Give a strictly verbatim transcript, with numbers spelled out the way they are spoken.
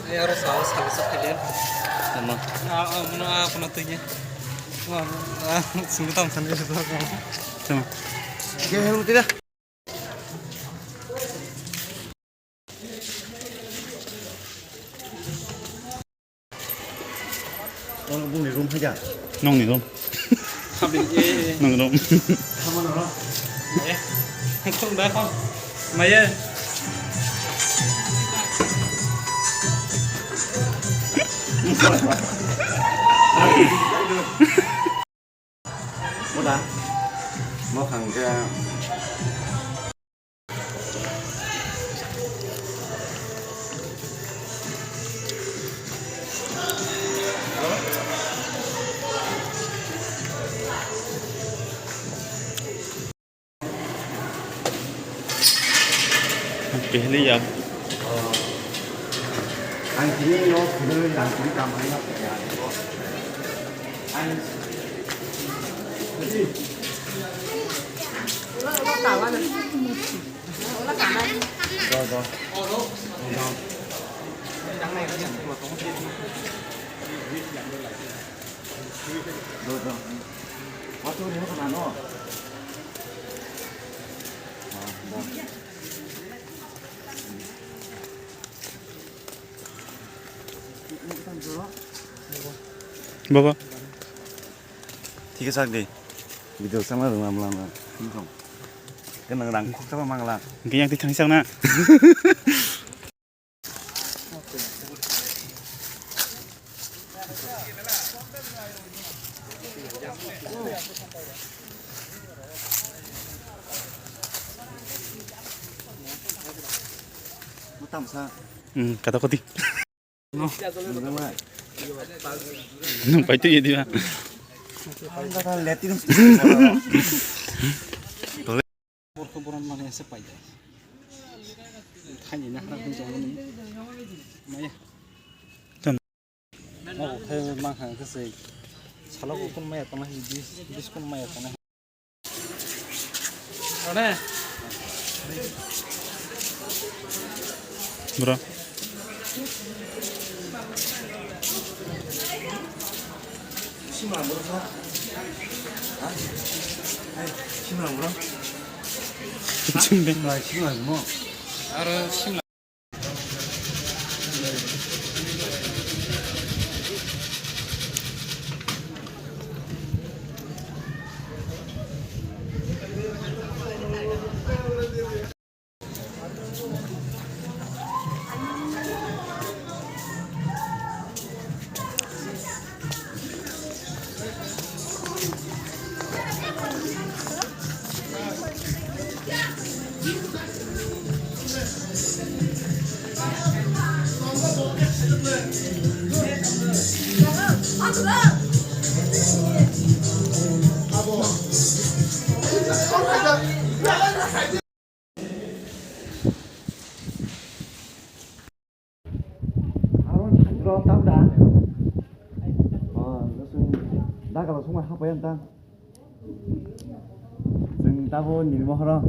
Aro sawa sawa sa khaide. Tama. Ah, ah, mano, ah, kono twi. Ah, ah, sungguh tam san gitu. Tama. Oke, hello, tidak. Oro bungni room hai da? Nongni room. Habri, eh, eh. Nongni room. Tamo noro. Eh. Tung da kon. Maya. Moda. Mo khang khe. Pehli ya. Ang tini no khuloi, ang tini kamai no. Ang Baba. Thik sak di. Video sama rwng lam lam. Tong. Kenang rang khok sama mangla. Hingke yang tithang sak na. Mutam sa. Hmm, kata koti. Nang pai tu ye dia. Anda kan lihat ini. Borok borok mana yang sepai deh. Tanya nak nak macam ni. Maya. Mau kayak mah kan kesai. Salah ukun maya tanah di diskon maya tanah. Bro. Simla bro. Ha? Hai, simla bro. Simla, simla mo. Aro simla. Aro chwng tam da. O, chwng dakalo songma hapaiya ta. Chwng tabo nini mohoro.